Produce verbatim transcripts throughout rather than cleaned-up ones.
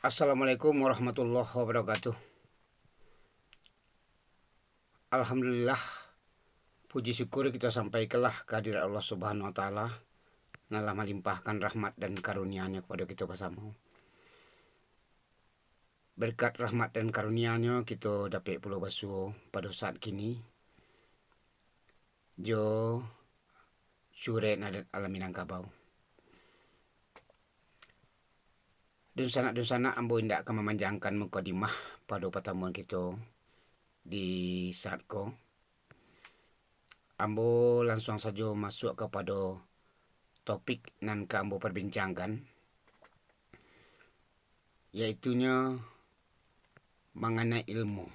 Assalamualaikum warahmatullahi wabarakatuh. Alhamdulillah, puji syukur kita sampaikanlah kehadirat Allah Subhanahu wa Taala, nan lah malimpahkan rahmat dan karunia-Nyo kepada kita basamo. Berkat rahmat dan karunia-Nyo, kita dapek pulo basuo pada saat kini jo surek adat alam Minangkabau. Dunsanak-dunsanak, ambo indak ka mamanjangkan mukadimah pado patamuan kito di saat ko. Ambo lansuang sajo masuak kapado topik nan ka ambo parbincangkan, yaitunyo manganai ilmu.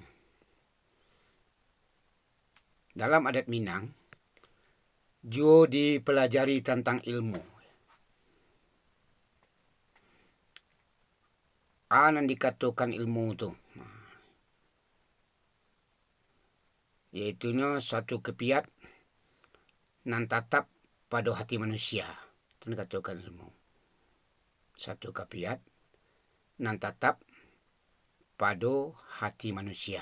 Dalam adat Minang, juo dipalajari tantang ilmu. A nan dikatokan ilmu tu, yaitunyo suatu kapiat nan tatap pado hati manusia. Tu nan dikatokan ilmu. Suatu kapiat nan tatap pado hati manusia.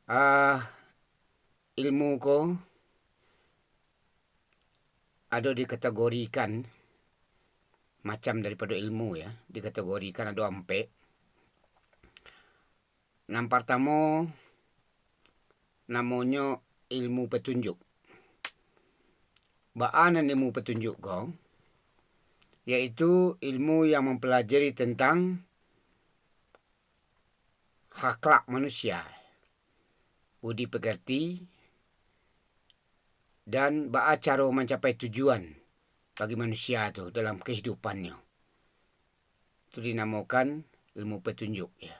Ah, ilmu ko ado dikategorikan, macam daripado ilmu, ya, dikategorikan ado ampek. Nan partamo, namonyo ilmu patunjuk. Baa nan ilmu patunjuk ko? Yaitu ilmu yang mampalajari tantang akhlak manusia, budi pekerti, dan baa caro mancapai tujuan bagi manusia tu dalam kahidupannyo. Tu dinamokan ilmu patunjuk, ya.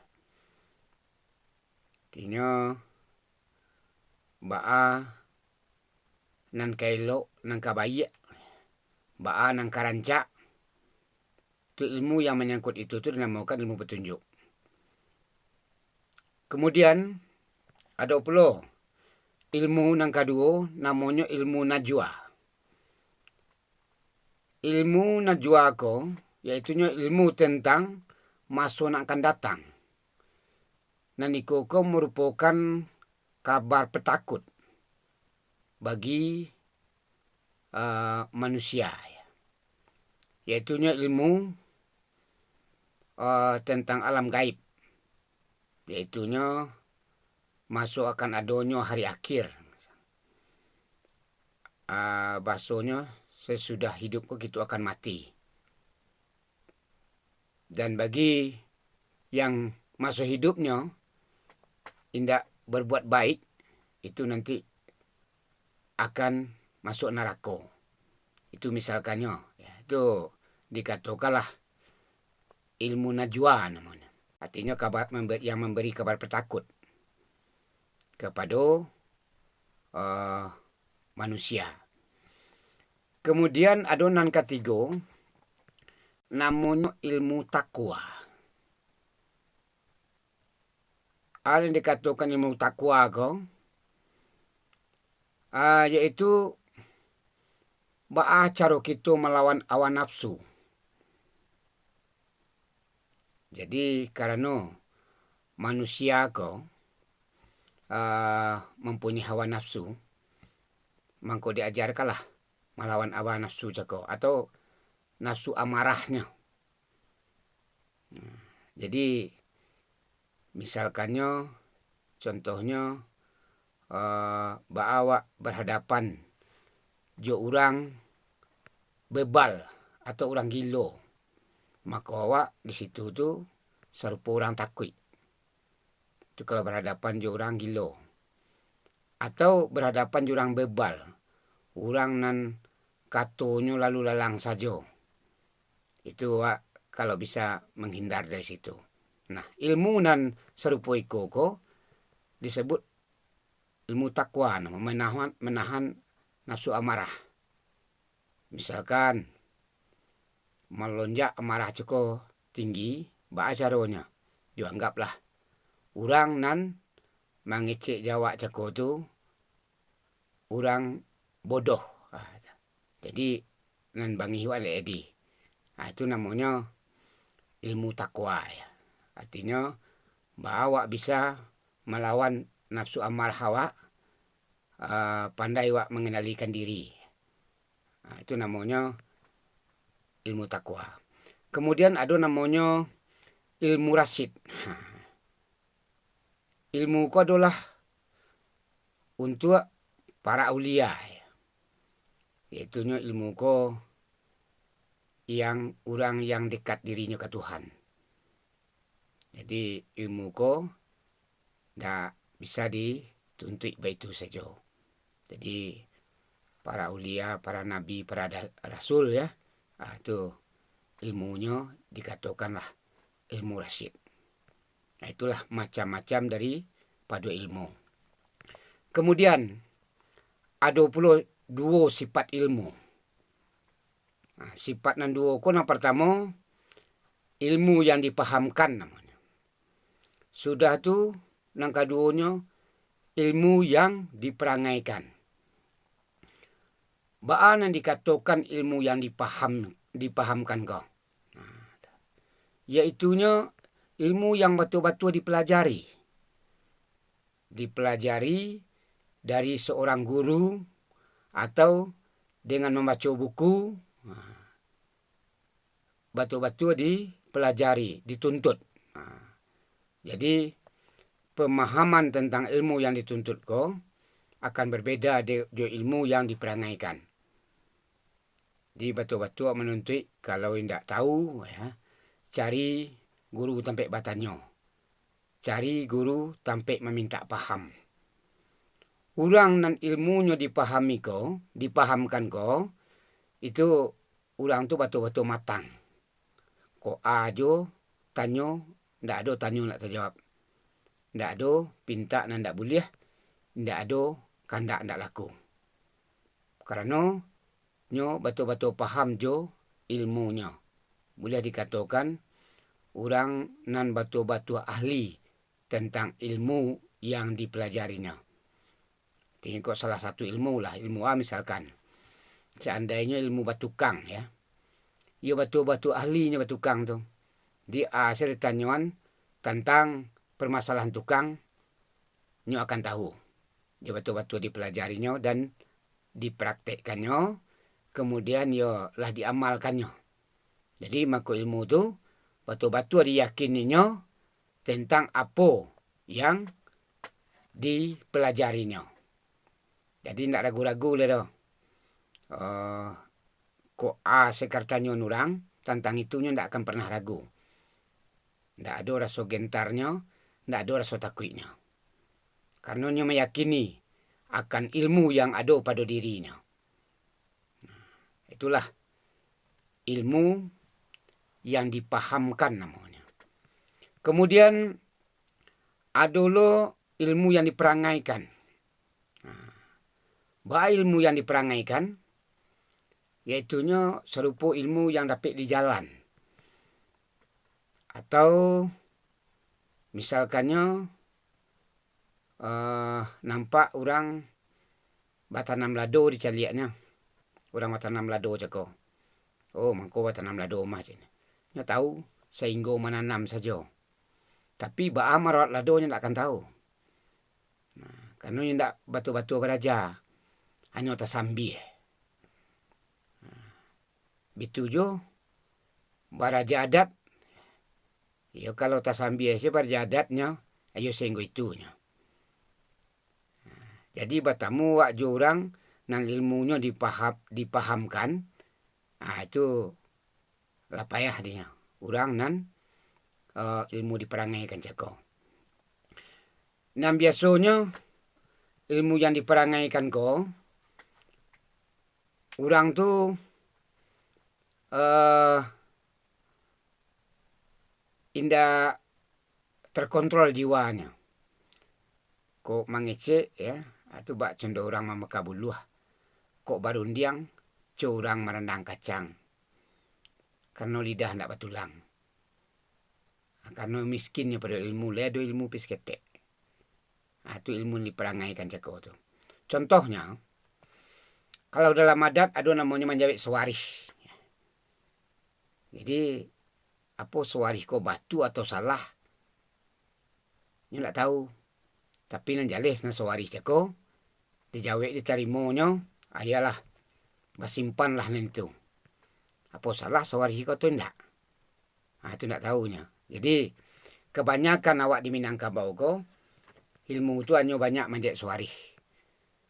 Artinyo, baa nan ka elok, nan ka baiak, baa nan ka rancak, tu ilmu yang manyangkut itu tu dinamokan ilmu patunjuk. Kamudian, ado pulo ilmu nan kaduo, namonyo ilmu najwa. Ilmu najwa ko, yaitunyo ilmu tantang maso nan akan datang. Nan iko ko marupokan kabar patakut bagi, eh, manusia, yaitunyo ilmu, eh, tantang alam gaib, yaitunyo maso akan adonyo hari akhir. Ah, basonyo, sesudah hidup ko kito akan mati. Dan bagi yang maso hidupnyo indak berbuat baik, itu nanti akan masuak narako. Itu misalkannyo, ya, itu dikatokanlah ilmu najwa namonyo. Artinyo kabar, member-, yang memberi kabar patakut kapado, eh, manusia. Kamudian ado nan katigo, namonyo ilmu takwa. A nan dikatokan ilmu takwa ko, ah, yaitu baa caro kito malawan awa nafsu. Jadi, karano manusia ko, ah, mampunyai hawa nafsu, mangko diajarkanlah malawan awa nafsu cako, atau nafsu amarahnyo. Nah, jadi, misalkannyo, contohnyo, eh, baa awak berhadapan jo urang bebal atau urang gilo, mako, awak di situ tu sarupo urang takuik. Tu kalau berhadapan jo urang gilo, atau berhadapan jo urang bebal, urang nan katonyo lalu lalang sajo, itu awak kalau bisa menghindar dari situ. Nah, ilmu nan sarupo iko ko disebut ilmu takwa, namo, menahan, menahan nafsu amarah. Misalkan, malonjak amarah cako tinggi, baa caronyo? Yo, anggaplah, urang nan mangecek jo awak cako tu, urang bodoh. Ah, jadi, nan bangih wak dek edi. Ha, itu namonyo ilmu takwa, ya. Artinyo, baa awak bisa malawan nafsu amarah awak, ah, pandai awak mangendalikan diri. Ha, itu namonyo ilmu takwa. Kemudian ado namonyo ilmu rasyid. Ha. Ilmu ko adolah untuak para aulia, yaitunyo ilmu ko yang urang yang dekat dirinyo ka Tuhan. Jadi, ilmu ko ndak bisa dituntuik baitu sajo. Jadi, para aulia, para nabi, para da-, rasul, ya, ah, tu ilmunyo dikatokanlah ilmu rasyid. Nah, itulah macam-macam daripado ilmu. Kemudian, ado pulo duo sifat ilmu. Nah, sifat nan duo ko, nan partamo, ilmu yang dipahamkan namonyo. Sudah tu, nan kaduonyo, ilmu yang diparangaikan. Baa nan dikatokan ilmu yang dipaham-, dipahamkan ko? Nah, yaitunyo ilmu yang batua-batua dipelajari. Dipelajari dari seorang guru atau dengan mambaco buku, nah, batua-batua dipelajari, dituntut. Nah, jadi, pemahaman tentang ilmu yang dituntut ko akan berbeda de-, jo ilmu yang diperangaikan. Di batua-batua manuntuik, kalau indak tahu, ya, cari guru tampek batanyo. Cari guru tampek mamintak paham. Urang nan ilmunyo dipahami ko, dipahamkan ko, itu urang tu batua-batua matang. Kok a jo tanyo, ndak ado tanyo ndak tajawab. Ndak ado pintak nan ndak buliah, ndak ado kandak ndak laku. Karano nyo batua-batua paham jo ilmunyo. Buliah dikatokan, urang nan batua-batua ahli tentang ilmu yang dipelajarinyo. Tingkok salah satu ilmu lah, ilmu A misalkan. Seandainyo ilmu batukang, ya. Iyo batua-batua ahlinyo batukang tu. Di A se ditanyoan tantang permasalahan tukang, nyo akan tahu. Iyo batua-batua dipelajarinyo dan dipraktekkannyo, kemudian iyo lah diamalkannyo. Jadi, mako ilmu tu batua-batua diyakininyo tentang apo yang dipelajarinyo. Jadi, ndak ragu-ragu lai doh. Eh, kok A se ka ditanyoan urang tantang itu, nyo ndak akan parnah ragu. Ndak ado raso gentarnyo, ndak ado raso takuiknyo. Karano nyo meyakini akan ilmu yang ado pado dirinyo. Nah, itulah ilmu yang dipahamkan namonyo. Kemudian, ado lo ilmu yang diperangaikan. Nah, baa ilmu yang diperangaikan, yaitunyo sarupo ilmu yang dapek di jalan. Atau, misalkannyo, eh, nampak urang batanam lado di caliaknyo. Urang batanam lado cako. Oh, mangko batanam lado mah, ceknyo. Nyo tahu, sainggo mananam sajo. Tapi, baa marawat lado, nyo ndak akan tahu. Nah, karano nyo ndak batua-batua baraja. Hanyo tasambia. Nah, bitu juo baraja adat. Iyo, kalau tasambia se baraja adatnyo, iyo sainggo itunyo. Jadi, batamu awak jo urang nan ilmunyo dipaham-, dipahamkan, ah, itu lah payah dinyo. Urang nan, eh, ilmu diparangaikan cako. Nan biasonyo ilmu yang diparangaikan ko, urang tu, eh, indak terkontrol jiwanyo. Kok mangecek, ya, itu bak condo urang mamaka buluah. Kok barundiang, co urang marandang kacang. Karano lidah ndak batulang. Karano miskinnyo pado ilmu, lai ado ilmu pih saketek. Ah, tu ilmu diparangaikan cako tu. Contohnyo, kalau dalam adat ado namonyo manjawek sawarih. Jadi, apo sawarih ko batua atau salah, nyo ndak tahu. Tapi nan jaleh, nan sawarih cako, dijawek ditarimonyo, ah, iyolah, basimpanlah nan itu. Apo salah sawarih ko tu indak? Ah, tu ndak tahu nyo. Jadi, kabanyakan awak di Minangkabau ko, ilmu tu hanyo banyak manjawek sawarih.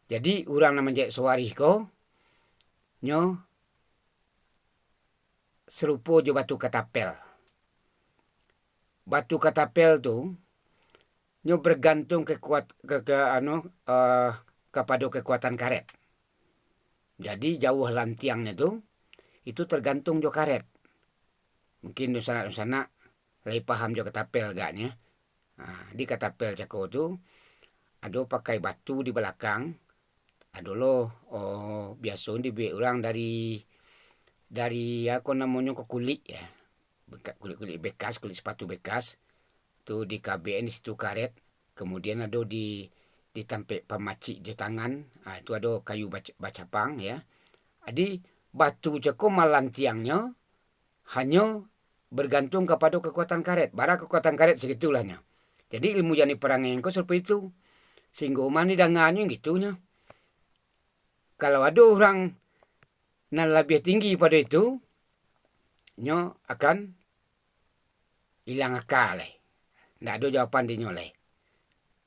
Jadi, urang nan manjawek sawarih ko, nyo sarupo jo batu katapel. Batu katapel tu, nyo bergantung kekuat-, ke, ke, anu, eh, kapado kekuatan karet. Jadi, jauah lantiangnyo tu, itu tergantung jo karet. Mungkin dunsanak-dunsanak lai paham jo katapel agaknyo. Ha, di katapel cako tu, ado pakai batu di balakang, ado lo, oh, biaso dibuek urang dari, dari, ako namonyo ko, kulik, ya. Beka-, kulik-kulik bekas, kulik sepatu bekas, tu dikabekan di situ karet, kemudian ado di, di tampek pamacik jo tangan, ah, itu ado kayu bac-, bacapang, ya. Jadi, batu cako malantiangnyo hanyo bergantung kapado kekuatan karet. Bara kekuatan karet, sagitulah nyo. Jadi, ilmu jan diparangai ko sarupo itu. Singgo mah didanganyo gitu nyo. Kalau ado urang nan labiah tinggi pado itu, nyo akan ilang aka lai. Ndak ado jawaban dinyo lai.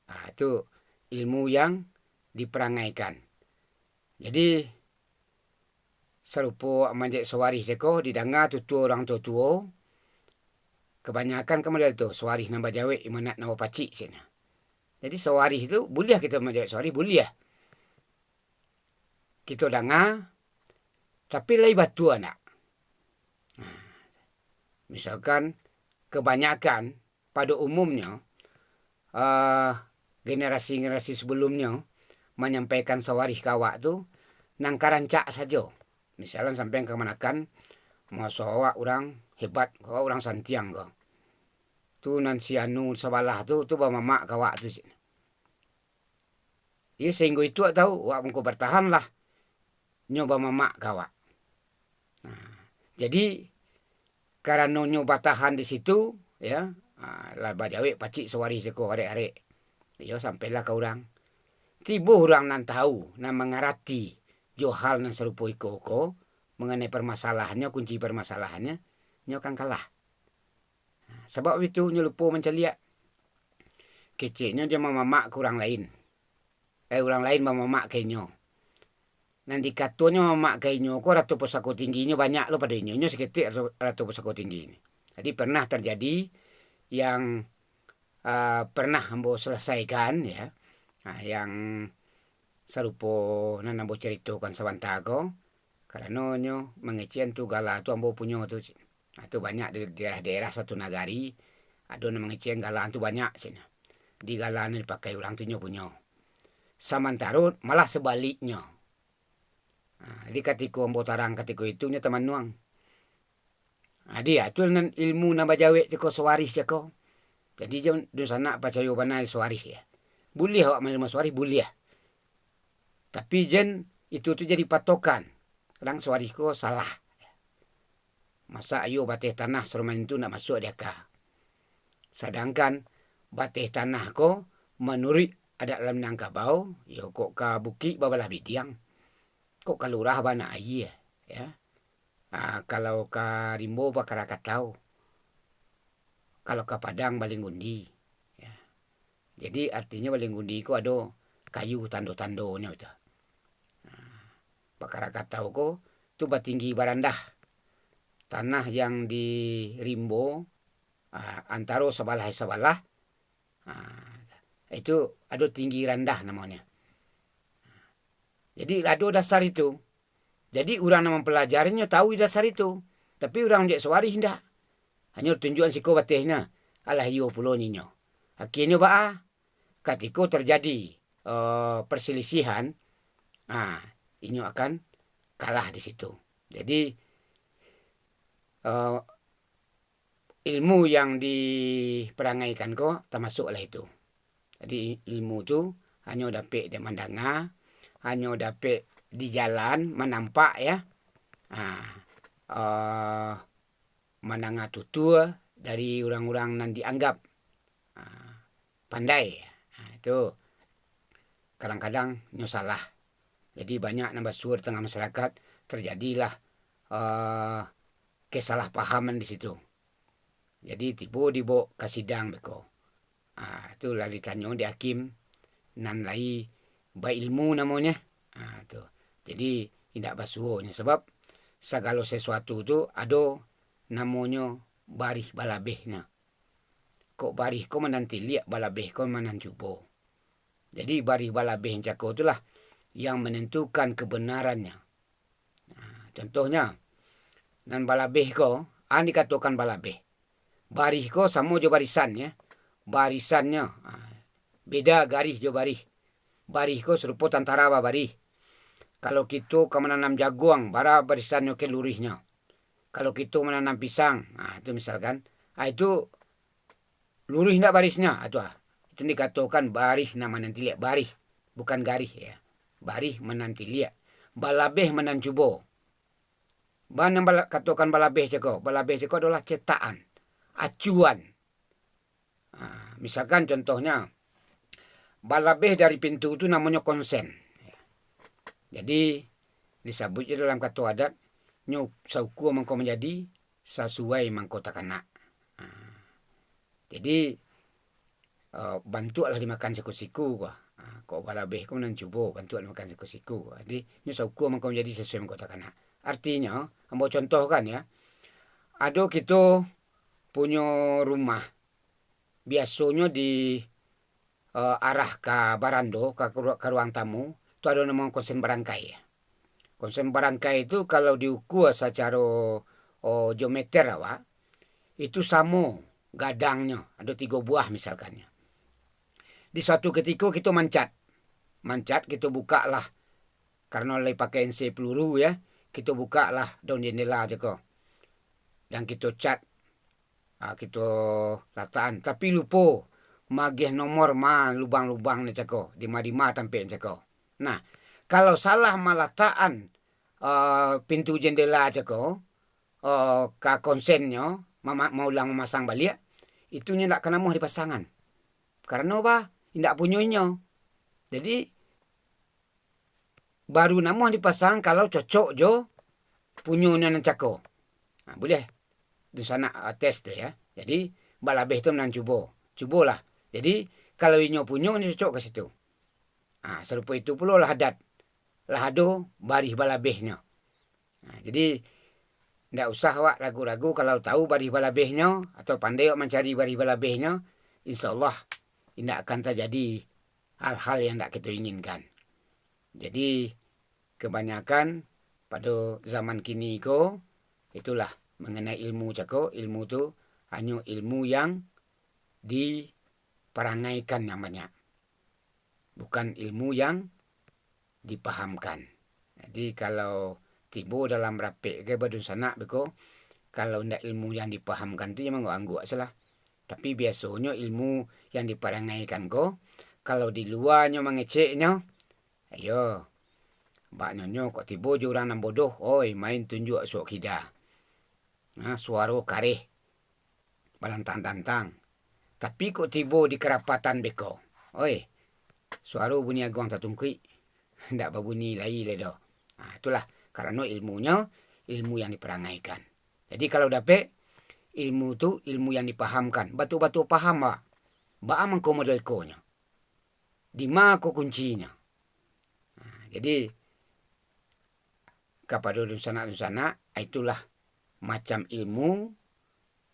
Ah, tu ilmu yang diparangaikan. Jadi, sarupo manjawek sawarih cako, didanga tutua urang tuo-tuo, kabanyakan ka model tu, sawarih nan bajawek, imanat nan bapacik, ceknyo. Jadi, sawarih tu, buliah kito manjawek sawarih, buliah. Kito danga, tapi lai batua ndak? Nah, misalkan, kabanyakan, pado umumnyo, eh, generasi-generasi sabalumnyo manyampaikan sawarih ka awak tu, nan ka rancak sajo. Misalkan sampean kamanakan, maso awak urang hebat, awak urang santiang ko. Tu nan si anu sabalah tu, tu bamamak ka awak tu, ceknyo. Iyo, sahinggo itu awak tahu, awak mangko bartahanlah nyo bamamak ka awak. Nah, jadi, karano nyo batahan di situ, ya, ah, lah bajawek pacik sawarih cako arek-arek. Iyo, sampailah ka urang. Tibo urang nan tahu, nan mangarati jo hal nan sarupo iko ko, manganai parmasalahannyo, kunci parmasalahannyo, nyo akan kalah. Sabab itu, nyo lupo mancaliak. Keceknyo jo mamamak ka urang lain. Eh, urang lain mamamak ka inyo. Nan dikatonyo mamamak ka inyo ko, arato pusako tingginyo banyak lo pado inyo. Inyo saketek arato, arato pusako tinggi. Jadi, pernah tarjadi yang, ah, pernah ambo salasaikan, ya. Ah, yang sarupo nan ambo caritokan sabanta ko. Karano nyo mangecekan tu gala tu ambo punyo tu, cek. Nah, tu banyak di daerah-daerah satu nagari, ado nan mangecekan gala tu banyak, cek. Di gala nan dipakai urang tu nyo punyo. Samantaro malah sabaliknyo. Nah, jadi katiko ambo tarang katiko itu nyo tamanuang. Nah, dia tu nan ilmu nan bajawek cako sawarih cako. Jadi jan dunsanak pacayo bana sawarih, ya. Buliah awak manarimo sawarih, buliah. Tapi jan itu tu jadi patokan. Kadang sawarih ko salah. Masa iyo bateh tanah sarumain tu ndak masuak di aka. Sadangkan bateh tanah ko manuruik adat dalam Minangkabau, iyo kok ka bukik babalah bidiang, kok ka lurah baanak aia, ya. Ah, kalau ka rimbo bakara katau, kalau ka padang balinggundi, ya. Jadi, artinyo balinggundi ko ado kayu tando-tandonyo tu. Nah, bakara katau ko tu batinggi barandah. Tanah yang di rimbo, ah, antaro sabalah sabalah, ah, itu ado tinggi randah namonyo. Jadi, ado dasar itu. Jadi, urang nan mampalajarinyo tahu dasar itu. Tapi, urang jak sawarih indak. Hanyo tunjuakan siko batehnyo. Alah, iyo pulo ninyo. Akhirnyo baa? Katiko tarjadi, eh, perselisihan, ah, inyo akan kalah di situ. Jadi, eh, ilmu yang diparangaikan ko tamasuklah itu. Jadi, ilmu tu hanyo dapek dek mandanga, hanyo dapek di jalan manampak, ya. Ha, eh, mandanga tutur dari urang-urang nan dianggap, ah, pandai. Ah, itu kadang-kadang nyo salah. Jadi, banyak nan basuo di tangah masyarakat, terjadilah, eh, kesalahpahaman di situ. Jadi, tibo dibaok ka sidang beko. Ah, tu lah ditanyo di hakim nan lai bailmu namonyo. Ah, tu. Jadi, indak basuo nyo, sabab sagalo sesuatu tu ado namonyo barih balabehnyo. Kok barih ko manantiliak, balabeh ko manancubo. Jadi, barih balabeh cako tu lah yang manantukan kebenarannyo. Nah, contohnyo, nan balabeh ko, an dikatokan balabeh. Barih ko samo jo barisan, ya. Barisannyo, ah, beda garih jo barih. Barih ko sarupo tantara babarih. Kalau kito ka mananam jaguang, bara barisannyo ka luruihnyo. Kalau kito mananam pisang, ah, itu misalkan, ah, itu luruih ndak barisnyo? Ah, tu ah. Itu dikatokan barih nan manantiliak, barih, bukan garih, ya. Barih manantiliak, balabeh manancubo. Bana bala-, katokan balabeh cako. Balabeh cako adolah cetakan, acuan. Ah, misalkan contohnyo, balabeh dari pintu tu namonyo konsen. Jadi, disabuik jo dalam kato adat, nyo saukua mangko manjadi, sasuai mangko takanak. Ah, jadi, eh, bantuaklah dimakan siku-siku ko. Ah, kok balabeh ko manancubo, bantuak dimakan siku-siku. Jadi, nyo saukua mangko manjadi, sasuai mangko takanak. Artinyo, ambo contohkan ya, ado kito punyo rumah, biasonyo di, eh, arah ka barando, ka, ka ru-, ka ruang tamu, tu ado namo konsen barangkai. Konsen barangkai tu kalau diukua sacaro, oh, geometer awak, itu samo gadangnyo, ado tigo buah misalkannyo. Di suatu ketiko kito mancat. Mancat, kito bukaklah. Karano lai pakai ensei peluru, ya, kito bukaklah daun jendela cako. Dan kito cat, ah, kito latakan. Tapi lupo magiah nomor ma lubang-lubang ni cako, di ma-di ma tampek cako. Nah, kalau salah malatakan, ah, pintu jendela cako, ah, ka konsennyo, mama-, maulang mamasang baliak, itu nyo ndak ka namuah dipasangan. Karano bah, indak punyo inyo. Jadi, baru namuah dipasang kalau cocok jo punyo nan cako. Ha, buliah dunsanak, ah, tes tu, ya. Jadi, balabeh tu nan cubo. Cubolah. Jadi, kalau inyo punyo, inyo cocok ka situ. Ha, sarupo itu pulo lah adat. Lah ado barih balabehnyo. Ha, jadi, ndak usah awak ragu-ragu kalau tahu barih balabehnyo, atau pandai awak mancari barih balabehnyo, insya Allah indak akan tajadi hal-hal yang ndak kito inginkan. Jadi, kebanyakan pado zaman kini ko, itulah, mengenai ilmu cako, ilmu tu hanyo ilmu yang diparangaikan yang banyak, bukan ilmu yang dipahamkan. Jadi, kalau tibo dalam rapek ka badunsanak beko, kalau ndak ilmu yang dipahamkan tu, jan angguk-angguk salah. Tapi, biasonyo ilmu yang diparangaikan ko, kalau di luanyo mangeceknyo, ayo, bak nyonyo kok tibo jo urang nan bodoh, oi, main tunjuak suok kida. Nah, suaro kareh, balantang-tantang. Tapi kok tibo di karapatan beko, oi, suaro bunyi aguang tatungkuik, ndak babunyi lai lai doh. Nah, itulah, karano ilmunyo, ilmu yang diparangaikan. Jadi, kalau dapek ilmu tu, ilmu yang dipahamkan, batua-batua paham awak. Baa mangko model ko nyo? Di ma ko kuncinyo? Nah, jadi, kapado dunsanak-dunsanak, itulah macam ilmu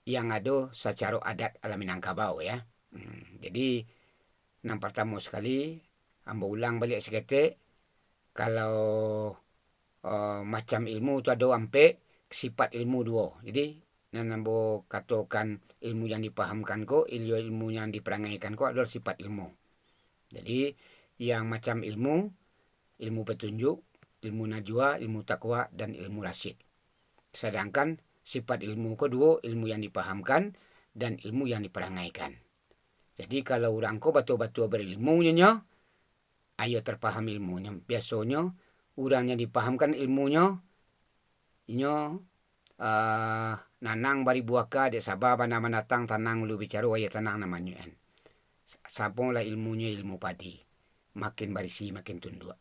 yang ado sacaro adat alam Minangkabau, ya. Hmm, jadi, nan partamo sakali, ambo ulang baliak saketek, kalau, eh, macam ilmu tu ado ampek, sifat ilmu duo. Jadi, nan ambo katokan ilmu yang dipahamkan ko, ilmu, ilmu yang diparangaikan ko adolah sifat ilmu. Jadi, yang macam ilmu, ilmu petunjuk, ilmu najwa, ilmu takwa, dan ilmu rasyid. Sadangkan sifat ilmu ko duo, ilmu yang dipahamkan dan ilmu yang diparangaikan. Jadi, kalau urang ko batua-batua berilmu nyo, nyo, ayo terpaham ilmunyo. Biasonyo, urang yang dipahamkan ilmunyo, inyo uh, nanang baribu aka, dek saba bana mandatang, tanang ulu bicaro, wayah tanang nan manyuikan. Samolah ilmunyo ilmu padi, makin barisi makin tunduak.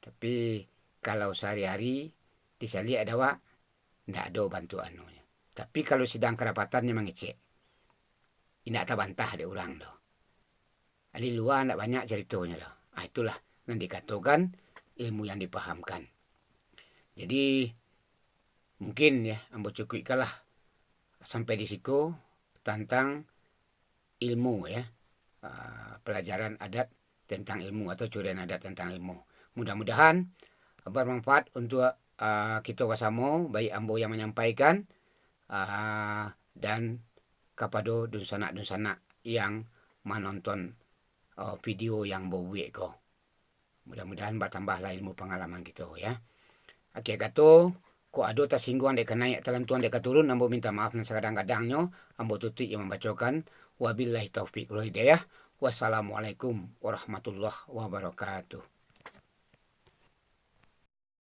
Tapi kalau sahari-hari disaliak dek awak, ndak ado bantuak anunyo. Tapi kalau sidang karapatanyo mangecek, indak tabantah dek urang doh. Di lua ndak banyak caritonyo doh. Ah, itulah nan dikatokan ilmu yang dipahamkan. Jadi, mungkin ya, ambo cukuikkanlah sampai di siko tantang ilmu ya, ah, pelajaran adat tentang ilmu atau curian adat tentang ilmu. Mudah-mudahan bermanfaat untuk, ah, kito basamo, baik ambo yang manyampaikan, ah, dan kapado dunsanak-dunsanak yang manonton, ah, video yang ambo buek ko. Mudah-mudahan batambahlah ilmu pangalaman kito ya. Akhir kato, kok ado tasingguang dek ka naiak, talantuang dek ka turun, ambo minta maaf nan sagadang-gadangnyo. Ambo tutuik yang mambacokan. Wabillahi taufik wal hidayah. Wassalamualaikum warahmatullahi wabarakatuh.